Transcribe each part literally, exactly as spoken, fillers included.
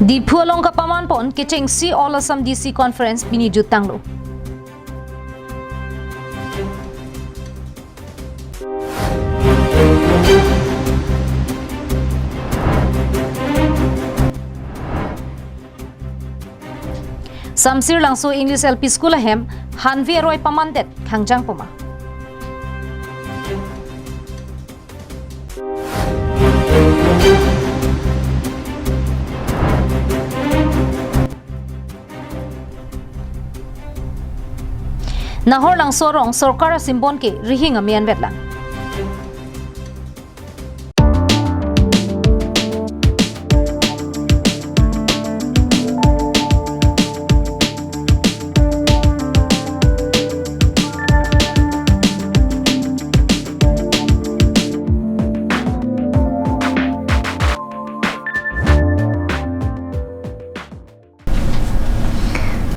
Diphu along kapaman pon kechengsi All Assam D C Conference pini juttanglo. Samsir Langso English L P School ahem hanve aroi pamandet khangjang poma. Nahor Langso arong sorkar asimbon ke rihing amen vetlang.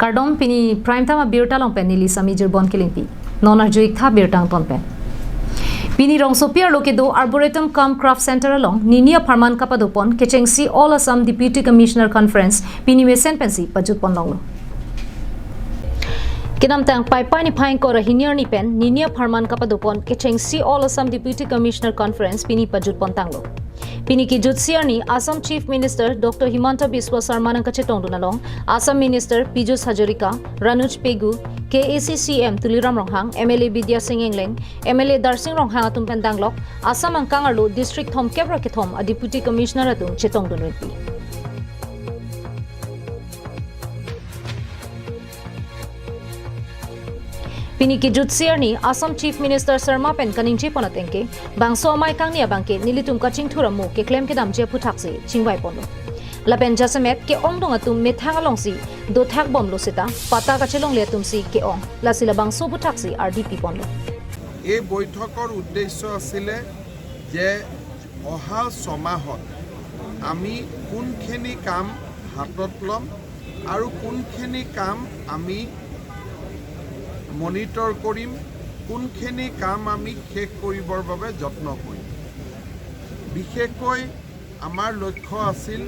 Kardom, pini Prime Time abirta along pen neli Sami Jirbon Kilingpi. Non arju-ik tha birta angton pen. Pini rongsopi arlo kedo Arboretum cum Craft Center along nini apharman kapado pon kechengsi All Assam Deputy Commissioner Conference pini mesen pensi pajut pon longlo. Kedamtang Paipai niphai ingkoi ra hini arni pen nini apharman kapado pon kechengsi All Assam Deputy Commissioner Conference pini pajut pon tanglo. Pini kejutsi arni Assam Chief Minister Doctor Himanta Biswa Sarma nangkachetongdun along Assam Minister Pijush Hazarika, Ranuj Pegu, K A C C M Tuliram Ronghang, M L A Bidya Sing Engleng, M L A Darsing Ronghang atum pen danglok Assam angkang arlo district thomkep ra kethom a Deputy Commissioner atum chetongdun rinti. Pini kejutsi arni Assam Chief Minister Sarma pen kaningje pon ateng ke, bangso amei kangni abang ke nelitum kachingthur amo keklem kedamji aphuthaksi chingvai ponlo. Lapen jasemet ke-ongdung atum methang alongsi dothak bomlo seta, patta kachelongle atumsi ke-ong. Lasi labangso aphuthaksi ardi pi ponlo. এই বৈঠকৰ উদ্দেশ্য আছিলে যে অহা ছমাহত আমি কোনখিনি কাম হাতত ল'ম আৰু কোনখিনি কাম আমি মনিটৰ কৰিম, কোনখিনি কাম আমি শেষ কৰিবৰ বাবে যত্ন কৰিম। বিশেষকৈ আমাৰ লক্ষ্য আছিল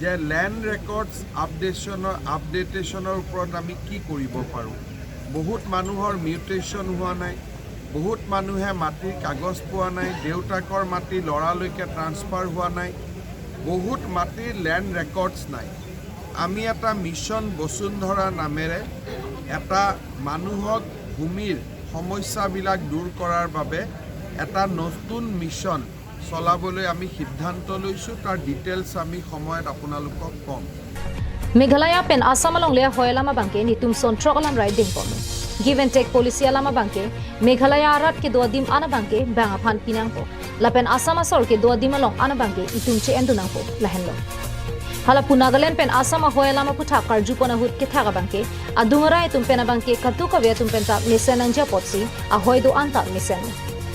যে লেণ্ড ৰেকৰ্ডছ আপডেশ্যনৰ, আপডেটেশ্যনৰ ওপৰত আমি কি কৰিব পাৰোঁ। বহুত মানুহৰ মিউটেশ্যন হোৱা নাই, বহুত মানুহে মাটিৰ কাগজ পোৱা নাই, দেউতাকৰ মাটি ল'ৰালৈকে ট্ৰান্সফাৰ হোৱা নাই, বহুত মাটিৰ লেণ্ড ৰেকৰ্ডছ নাই। আমি এটা মিছন বসুন্ধৰা নামেৰে এটা মানুহক ভূমিৰ সমস্যাবিলাক দূৰ কৰাৰ বাবে এটা নতুন মিছন চলাবলৈ আমি সিদ্ধান্ত লৈছোঁ। তাৰ ডিটেইলছ আমি সময়ত আপোনালোকক ক'ম। Meghalaya pen Assam alongle ahoi alam abang ke netum son throk alam rai ding pon. Give and take policy alam abang ke Meghalaya arat kedo adim an abang ke bang aphan pinangpo. Lapen Assam asor kedo adim along an abang ke itum che-endun nangpo, lahenlo. Hala pu Nagaland pen Assam ahoi alam aputhak karju pon ahut kethak abang ke adung arai atum pen abang ke kadokave atum pen ta mesen nangji apotsi ahoi do-an ta mesen.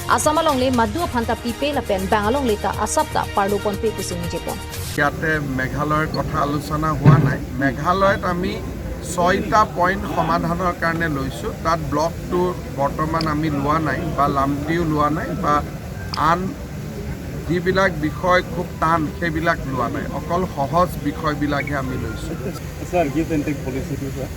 Assam alongle madu aphan ta pipe lapen bang alongle ta asap ta parlo ponpe pusi ningje pon. ইয়াতে মেঘালয়ৰ কথা আলোচনা হোৱা নাই। মেঘালয়ত আমি ছয়টা পইণ্ট সমাধানৰ কাৰণে লৈছোঁ। তাত ব্লকটো বৰ্তমান আমি লোৱা নাই বা লামটিও লোৱা নাই বা আন যিবিলাক বিষয় খুব টান, সেইবিলাক লোৱা নাই। অকল সহজ বিষয়বিলাকহে আমি লৈছোঁ। ছাৰ, গিভ এণ্ড টেক পলিচিটো sir?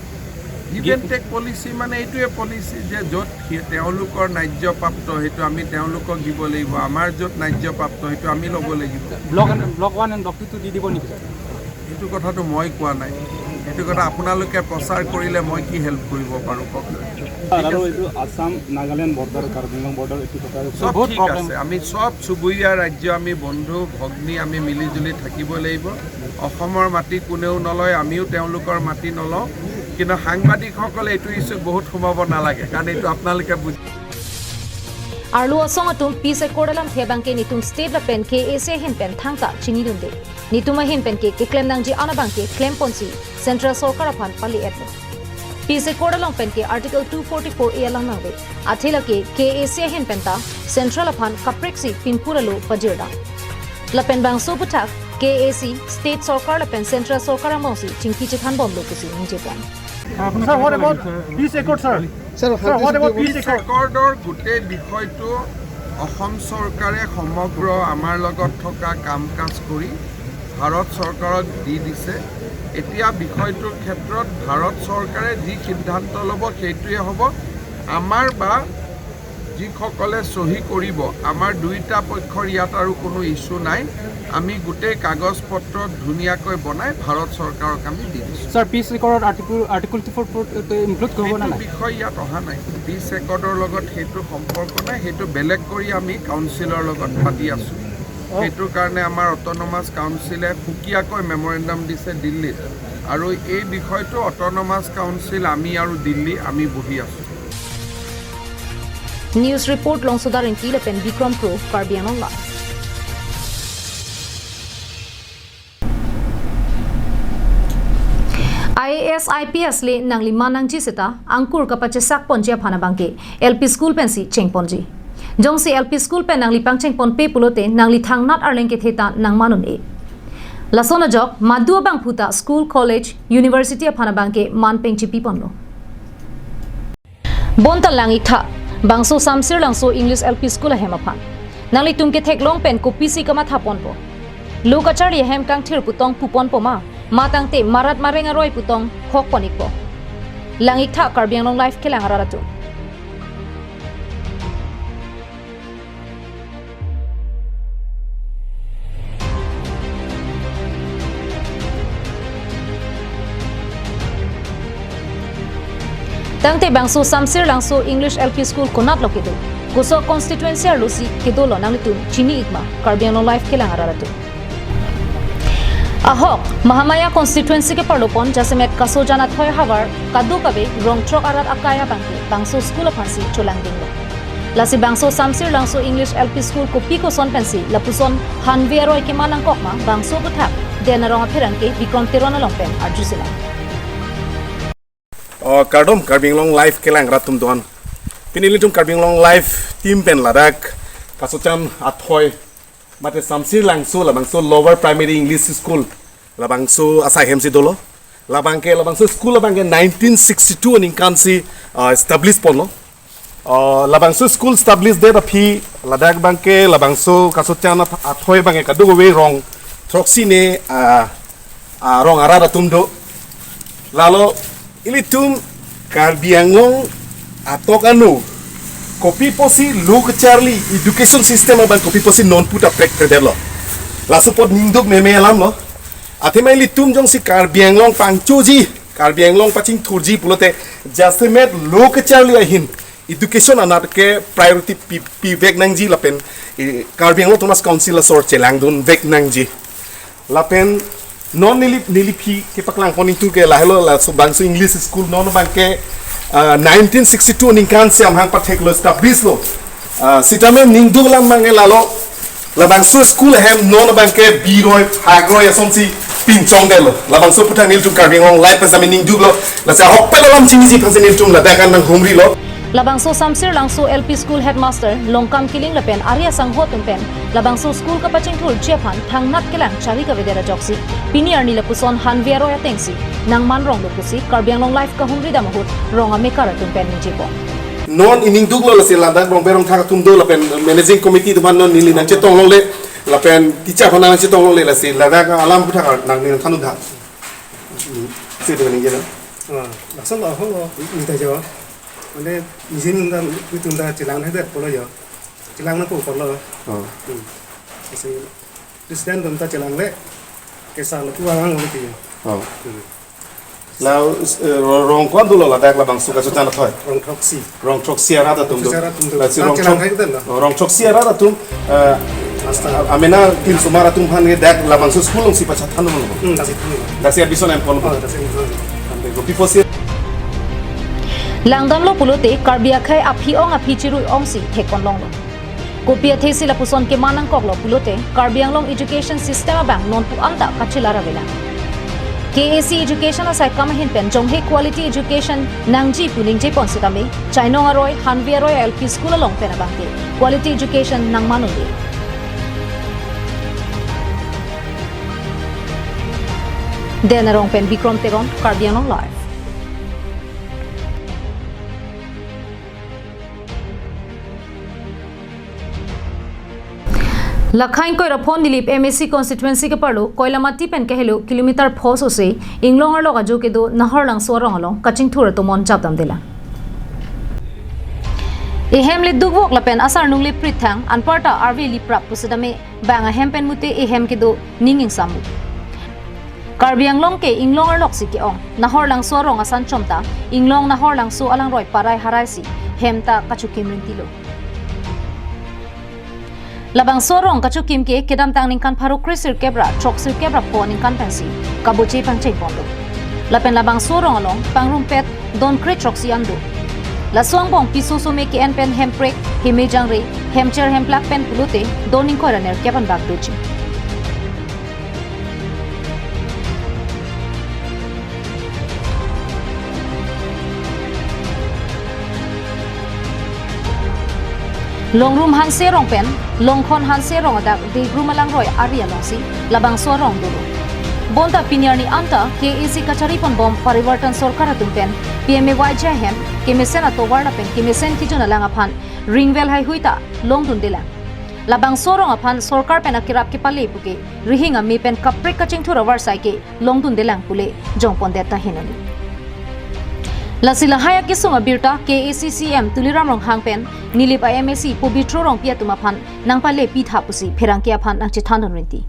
Give and take policy মানে এইটোৱে পলিচি যে য'ত সি-, তেওঁলোকৰ ন্যায্য প্ৰাপ্ত, সেইটো আমি তেওঁলোকক দিব লাগিব। আমাৰ য'ত ন্যায্য প্ৰাপ্ত, সেইটো আমি ল'ব লাগিব। Block and, block one and block টুটো দি দিব নেকি ছাৰ? সেইটো কথাটো মই কোৱা নাই। সেইটো কথা আপোনালোকে প্ৰচাৰ কৰিলে মই কি হেল্প কৰিব পাৰোঁ কওক। ছাৰ, আৰু এইটো আছাম, নাগালেণ্ড বৰ্ডাৰ, কাৰ্বি আংলং বৰ্ডাৰ, এইটো কথা চব বহুত ঠিক প্ৰব্লেম। আছে। আমি চব চুবুৰীয়া ৰাজ্য, আমি বন্ধু, ভগ্নী, আমি মিলি জুলি থাকিব লাগিব। অসমৰ মাটি কোনেও নলয়, আমিও তেওঁলোকৰ মাটি নলওঁ। কিন্তু সাংবাদিকসকলে এইটো ইছ্যুত বহুত সোমাব নালাগে, কাৰণ এইটো আপোনালোকে বুজি Arlo asong atum Peace Accord alamthe abang ke netum state lapen K A C ahin pen thangta chinidunde. Netum ahin pen ke keklem nangji an abang ke klem ponsi Central Sorkar aphan pali-etlo. Peace Accord along pen ke Article two forty-four A alam nangve. Athe lake K A C ahin pen ta Central aphan kaprek si pinpur alo pajirdam. Lapen bangso aputhak K A C, State Sorkar lapen Central Sorkar angbongsi chingki chethan bomlo pusi ningje pon. Sir, what about Peace Accord, sir? Sir, Sir, what about Peace Accord? একৰ্ডৰ গোটেই বিষয়টো অসম চৰকাৰে সমগ্ৰ আমাৰ লগত থকা কাম কাজ কৰি ভাৰত চৰকাৰক দি দিছে। এতিয়া বিষয়টোৰ ক্ষেত্ৰত ভাৰত চৰকাৰে যি সিদ্ধান্ত ল'ব, সেইটোৱে হ'ব। আমাৰ বা যিসকলে চহী কৰিব, আমাৰ দুইটা পক্ষৰ ইয়াত আৰু কোনো ইছ্যু নাই। আমি গোটেই কাগজ পত্ৰ ধুনীয়াকৈ বনাই ভাৰত চৰকাৰক আমি দি দিছোঁ। ছাৰ, পিচ ৰেকৰ্ডত article, article two four four include কৰিব নে সেইটো নাই? বিষয় ইয়াত অহা নাই। পিচ ৰেকৰ্ডৰ লগত সেইটো সম্পৰ্ক নাই, সেইটো বেলেগ কৰি আমি কাউন্সিলৰ লগত পাতি আছোঁ। অ। সেইটো কাৰণে আমাৰ অট'নমাছ কাউন্সিলে সুকীয়াকৈ মেমৰেণ্ডাম দিছে দিল্লীত, আৰু এই বিষয়টো অট'নমাছ কাউন্সিল, আমি আৰু দিল্লী, আমি বহি আছোঁ। News report, Longsodar Ingti lapen Bikram Kro, Karbi Anglong Live. I A S, I P S le nangli man nangji seta angkur kapachesak ponji aphan abangke L P school pensi chengponji. Jongsi L P school pen nangli pangcheng ponpe pulote nangli thangnat arleng kethe ta nangman un-e. Lason ajok madu abangphu ta school, college, university aphan abangke man pengchipi ponlo. Bonta lang-iktha, bangso Samsir Langso English L P School ahem aphan. Nanglitum ketheklong pen kopisi kamatha ponpo? Lo kacharli ahem kangthir pu tong pu ponpo ma, ma tangte marat mareng aroi pu tong hok pon-ikpo? Lang-iktha Karbi Anglong Live kelang arat atum. Tangte bangso Samsir Langso English L P School konatlo kedo, koso constituency arlosi kedolo, nanglitum chini-ik ma, Karbi Anglong Live kelang arat atum. Ahok, Mahamaya constituency ke parlopon jasemet Kasojan athoi havar kadokave rong throk arat akai abangke bangso school aphansi cholangdinglo. Lasi bangso Samsir Langso English L P School kopi koson pensi lapuson hanve aroi keman nangkok ma, bangso aphuthak Den Arong apherangke Bikram Teron along pen arjuselang. Oh, kardom, Karbi Anglong Live kelang arat atum doan. Pini ilitum Karbi Anglong Live team pen ladak Kasojan athoi mate Samsir Langso labangso Lower Primary English School labangso asai hemsi dolo. Labangke labangso school abangke nineteen sixty-two aningkansi, ah, establish ponlo. Ah, labangso school establish det aphi ladak abangke labangso Kasojan ath-, athoi abangke kadokave rong throksi ne, ah, ah, rong arat atum do. Lalo ilitum Karbi Anglong atok anu kopi pusi lo kacharli, education system abang kopi pusi non puta prek predetlo. Laso apot ningduk meme alamlo. Athema ilitum jongsi Karbi Anglong pangchoji, Karbi Anglong pachingthurji pulote jasemet lo kacharli ahin education anat ke priority pi, pivek nangji lapen, eh, Karbi Anglong Autonomous Council asor chelangdunvek nangji. Lapen non neli, neli aphi kepaklang pon ingtu ke lahelo, labangso English school non abangke, ah, nineteen sixty-two aningkansi amahang patheklo, establish lo. Ah, sitame ningduk alam abangke lalo, labangso school ahem non abangke biroi hagroi asonsi pinchongdetlo. Labangso aphuthak nelitum Karbi Anglong Live pen sitame ningduklo. Lasi ahokpet alam chiniji aphansi nelitum ladak an nanghumrilo. Labangso Samsir Langso L P School headmaster Longkam Killing lapen ari asangho atum pen labangso school kapachingthurji aphan thangnat kelang chari kavedet ajoksi pini arni lapuson hanve aroi atengsi nangman ronglo pusi Karbi Anglong Live kahumri dam ahut rong amekar atum pen ningjepo. Non iningduklo, lasi ladak rongbe rongthak atum do lapen managing committee atum aphan non neli nangchetong longle lapen teacher aphan nangchetong longle, lasi ladak alam aphuthak nangli nangthan un tha. Si tu ningje na. Ah, lason lo ahong lo, nita jo. Mane, nijin nunda, nunda chelang hai der polo jo. Chelang na po polo. Oh. Hmm. Isi president nunda chelang le, kesa lo tu ahong lo ti. Oh. Hmm. Lao, eh, ro-, rong ko-an dolo ladak labangso Kasojan athoi? Rong throksi. Rong throksi arat atum do. Throksi arat atum do. Lasi rong throksi arat atum do. Oh, rong throksi arat atum, eh, amena tin sumar atum aphan ke dak labangso school alongsi pachathan lo. Hmm, lasi than lo. Lasi admission em pon lo. Oh, lasi em pon lo. Ante ko pipo si. Langdamlo pulote Karbi akhei aphi ong aphi chirui ongsi thek pon longlo. Kopi athesi lapuson keman nangkoklo pulote Karbi Anglong education system abang nonpu anta kachelar avelang. K A C education asai kam ahin pen jonghe quality education nangji pu ningje pon sitame, chainong aroi, hanve aroi L P school along pen abangke quality education nangman un-e. Den Arong pen Bikram Teron, Karbi Anglong Live. Lakhain Koirapho Nilip M A C constituency ke-arlo Koilamati pen kahelo kilometer pho sose Inglong arlok ajo kedo Nahorlangso arong along kachingthur atomon japdamdelang. Ehem le dukvok lapen asarnung le prit thang, anparta arve liprap pusetame bang ahem pen mute ehem kedo ning ingsamlo. Karbi Anglong ke Inglong arloksi ke-ong, Nahorlangso arong asan chomta Inglong Nahorlangso alangroi parai haraisi hem ta kachokim rintilo. Labangso arong kachokim ke kedamtang ningkan pharo kre sirkep ra throksirkep ra pho aningkan pensi kaboche pangcheng ponlo. Lapen labangso arong along pangrumpet don kre throksi an do. Laso angbong piso some ke-en pen hemprek, hemejangre, hemcher hemplak pen pulote don ingkoi ra nerkep an bak doji. Longrum Hanse arong pen Longkhon Hanse arong adak Degrum alangroi ari alongsi labangso arong dolo. Bonta pini arni anta K A A C kachari ponbom Parivartan Sorkar atum pen P M A Y G ahem kemesen atovar lapen kemesen kijun alang aphan ringvel haihui ta longdundelang. Labangso arong aphan sorkar pen akerap kepale puke rihing ame pen kaprek kachingthur avarsai ke longdundelang pule jongpondet ta henali. Lasi lahai akesung abirta K A A C C M Tuliram Ronghang pen Nilip a M A C Pobitro Rongpi atum aphan nangpale pitha pusi pherangke aphan nangchethandun rinti.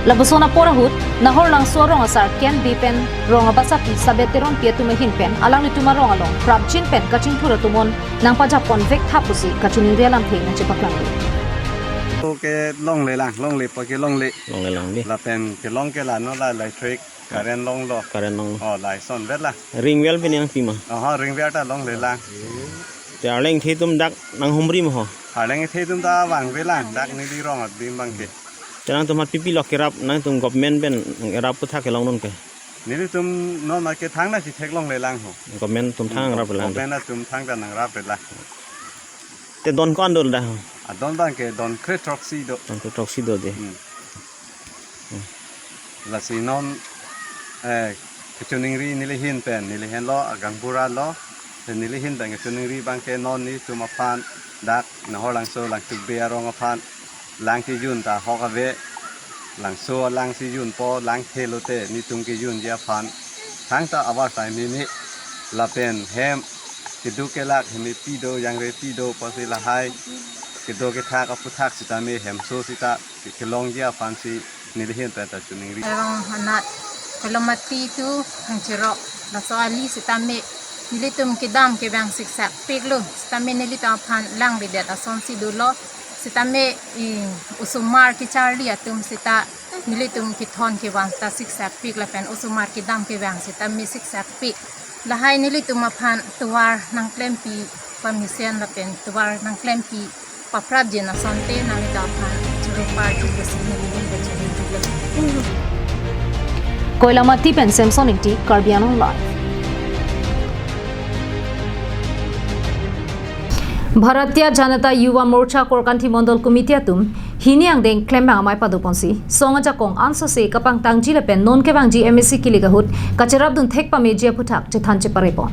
Lapuson apor ahut Nahorlangso arong asar Ken Bey pen rong abasapi Sabet Teronpi atum ahin pen alanglitum arong along prapjin pen kachingthur atomon nangpajapponvek tha pusi kachiningri alamthe nangchepaklang. Oke, longlelang, longlepo ke longle. Longlelang di. Lapen kelong ke la non la electric, current longlo. Current longlo. Oh, lason vet la. Ringvel pen nangpi ma? Aha, ringvel ta longlelang. Te arleng the atum dak nanghumri ma ho? Arleng the atum ta vangvelang, dak neli rong adim abang ke. Te nangtum hat pipi lo kerap, nangtum government pen rap aputhak kelongdun ke? Nelitum non ma ke thang nangchethek longlelang ho. Government atum thang raplang. Government atum thang ta nangraplang. Te don ko-an do dak ho? A don abang ke don kre throksi do. Don kre throksi do de. Hmm. Lasi non, eh, kachiningri neli ahin pen, neli henlo agangbura lo, te neli ahin pen kachiningri abang ke non nelitum aphan dak Nahorlangso Langtuk Bey arong aphan lang kejun ta ahok ave, langso alang si junpo, lang the lote nelitum kejunji aphan thangta avarsai meme, lapen hem keduk kelak heme pi do, jangre pi do pusi lahai kedo kethak aputhak sitame hemso sita ke-, kelongji aphansi neli ahin pen ta chiningri. Arong anat Koilamati to Hangcherok laso ali sitame nelitum kedam kevang siksak piklo, sitame nelitum aphan langledet asonsi dolo, sitame, eh, osomar kecharli atum sita nelitum kethon kevang ta siksak pik lapen osomar kedam kevang sitame siksak pik. Lahai nelitum aphan tovar nangklempi pamesen lapen tovar nangklempi paprapjin asonte nanglitum aphan choro party pusi neli ahin pen chiningri lo. Koilamati pen Samson Ingti, Karbi Anglong Live. Bharatiya Janata Yuva Morcha Korkanthi Mondol Committee atum hini angdeng klembang amei padoponsi song ajakong ansose kapangtangji lapen non kevangji M A C kilik ahut kacherapdun thek pameji aphuthak chethan cheparepon.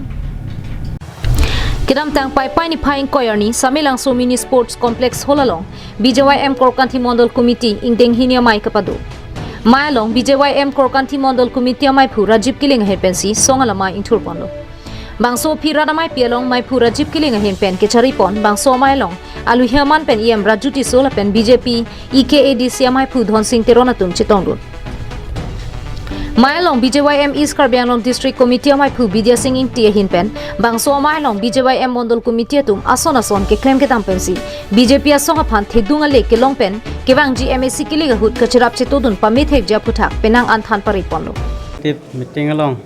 Kedamtang Paipai niphai ingkoi arni Samelangso Mini Sports Complex Hall along B J Y M Korkanthi Mondol Committee ingdeng hini amei kepado. Amei along B J Y M Korkanthi Mondol Committee ameiphu Rajiv Killing ahin pensi song alamei ingthurponlo. Bangso aphi rat ameipi along meiphu Rajiv Killing ahin pen kecharipon bangso amei along aluhi aman pen E M Raju Tisso lapen B J P E K A D C ameiphu Dhonsing Teron atum chetongdun. Amei along B J Y M East Karbi Anglong District Committee ameiphu Bidya Sing Ingti ahin pen bangso amei along B J Y M Mondol Committee atum ason ason keklem kedam pensi B J P asong aphan thedung ale kelong pen kevangji M A C kilik ahut kacherap chetodun pamethekji aphuthak penang an than pareponlo. Tip meeting along,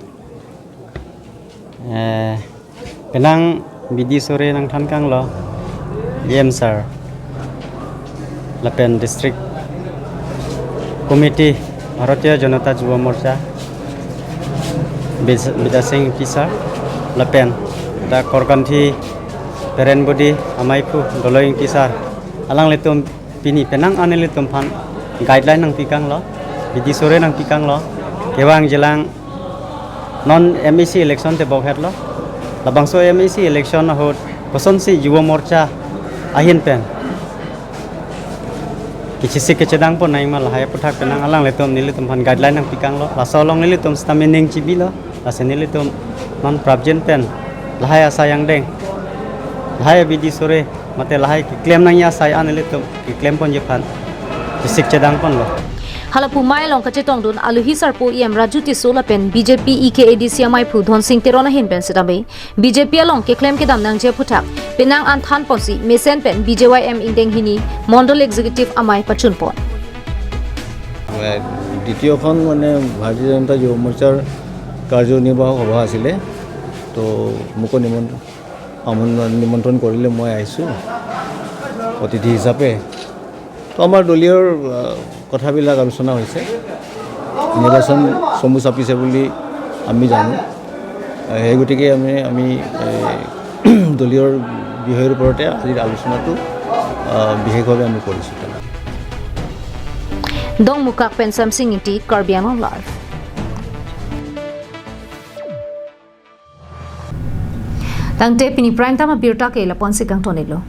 eh, penang bidi sore nangthan kanglo, E M sir, lapen District Committee Bharatiya Janata Yuva Morcha, Bid-, Bidya Sing Ingti sir, lapen dak Korkanthi Parent Body ameiphu Doloi Ingti sir, alanglitum pini penang an nelitum aphan guideline nangpi kanglo, bidi sore nangpi kanglo, kevangjilang non M A C election tebok hetlo, labangso M A C election ahut kosonsi Yuva Morcha ahin pen Kechesik kechedang pon nangji ma lahai aphuthak penang alanglitum nelitum aphan guideline nangpikanglo. Laso along nelitum sitame ning chibilo. Lasi nelitum non prapjin pen lahai asai angdeng, lahai abidi sore, mate lahai keklem nangji asai an nelitum keklem ponji aphan chesik chedang ponlo. Hala pu amei along kachetongdun aluhi sarpo E M Raju Tisso lapen B J P E K A D C amaiphu Dhonsing Teron ahin pen sitame B J P along keklem kedam nangji aphuthak penang an than ponsi mesen pen B J Y M ingdeng hini Mondol Executive amei pachun pon. দ্বিতীয়খন মানে ভাৰতীয় জনতা যুৱ মৰ্চাৰ কাৰ্যনিৰ্বাহক সভা আছিলে। তো মোকো নিমন্ত্ৰণ আমন্ত্ৰণ নিমন্ত্ৰণ কৰিলে, মই আহিছোঁ অতিথি হিচাপে। তো আমাৰ দলীয় আহ, কথাবিলাক আলোচনা হৈছে। নিৰ্বাচন চমু চাপিছে বুলি আমি জানো। আহ, সেই গতিকে আমি আমি এই, দলীয় বিষয়ৰ ওপৰতে আজিৰ আলোচনাটো আহ, বিশেষভাৱে আমি কৰিছোঁ। Dongmukak pen Samsing Ingti, Karbi Anglong Live. Tangte pini prime time abirta ke lapu-an si kangton-iklo.